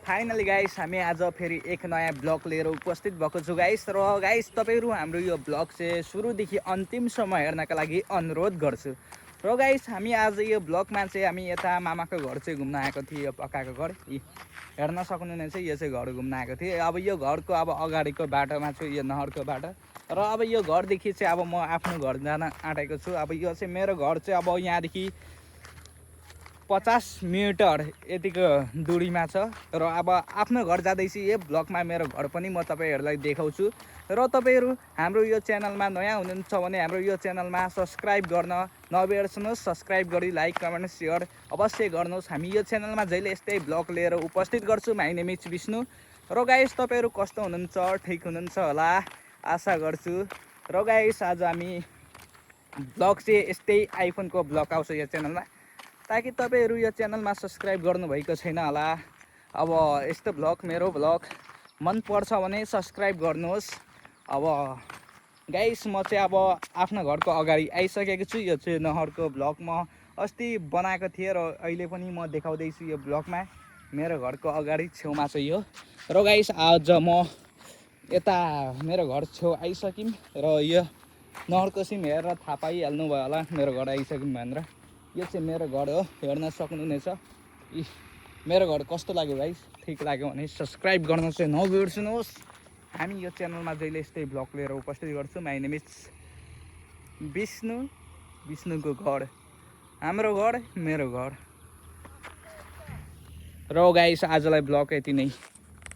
Finally guys हामी आज फेरि एक नयाँ ब्लग लिएर उपस्थित भएको छु गाइस। र गाइस तपाईहरु हाम्रो यो ब्लग चाहिँ सुरुदेखि अन्तिमसम्म हेर्नका लागि अनुरोध गर्छु। र गाइस हामी आज यो ब्लगमा चाहिँ हामी यता मामाको घर चाहिँ घुम्न आएको थिए। यो पक्काको घर हेर्न सक्नुहुनेछ, यो चाहिँ घर घुम्न आएको थिए। अब यो घरको अब अगाडिको बाटोमा छु, यो नहरको बाटो। र अब यो घरदेखि चाहिँ अब म आफ्नो घर जान आँटेको छु। अब यो चाहिँ मेरो घर चाहिँ अब यहाँदेखि 50 मिटर यतिको दूरीमा छ। र अब आफ्नो घर जाँदैछु। यो ब्लगमा मेरो घर पनि म तपाईहरुलाई देखाउँछु। र तपाईहरु हाम्रो यो च्यानलमा नयाँ हुनुहुन्छ भने हाम्रो यो च्यानलमा सब्स्क्राइब गर्न नबिर्सनुहोस्। सब्स्क्राइब गरी लाइक कमेन्ट शेयर अवश्य गर्नुहोस्। हामी यो च्यानलमा जहिले यस्तै ब्लग लिएर उपस्थित गर्छु। My name is Vishnu. र गाइस तपाईहरु कस्तो हुनुहुन्छ? ठीक हुनुहुन्छ होला आशा गर्छु। र गाइस आज हामी ब्लग चाहिँ यस्तै आइफोनको ब्लग आउँछ यो च्यानलमा, ताकि तपाईहरु यो च्यानलमा सब्स्क्राइब गर्नुभएको छैन होला। अब यस्तो ब्लग मेरो ब्लग मन पर्छ भने सब्स्क्राइब गर्नुहोस्। अब गाइस म चाहिँ अब आफ्नो घरको अगाडि आइसकेको छु। यो चाहिँ नहरको ब्लग म अस्ति बनाएको थिएँ र अहिले पनि म देखाउँदै छु। यो ब्लगमा मेरो घरको अगाडि छेउमा छ यो। र गाइस आज म यता मेरो घर छेउ आइसक्यौँ। र यो नहरको सिम हेरेर थाहा पाइहाल्नु भयो होला मेरो घर आइसक्यौँ भनेर। यो चाहिँ मेरो घर हो, हेर्न सक्नुहुनेछ। मेरो घर कस्तो लाग्यो गाइस? ठीक लाग्यो भने सब्स्क्राइब गर्न चाहिँ नबिर्सनुहोस्। हामी यो च्यानलमा जहिले यस्तै ब्लग लिएर उपस्थित गर्छु। My name is Vishnu. विष्णुको घर, हाम्रो घर, मेरो घर। र गाइस आजलाई ब्लग यति नै।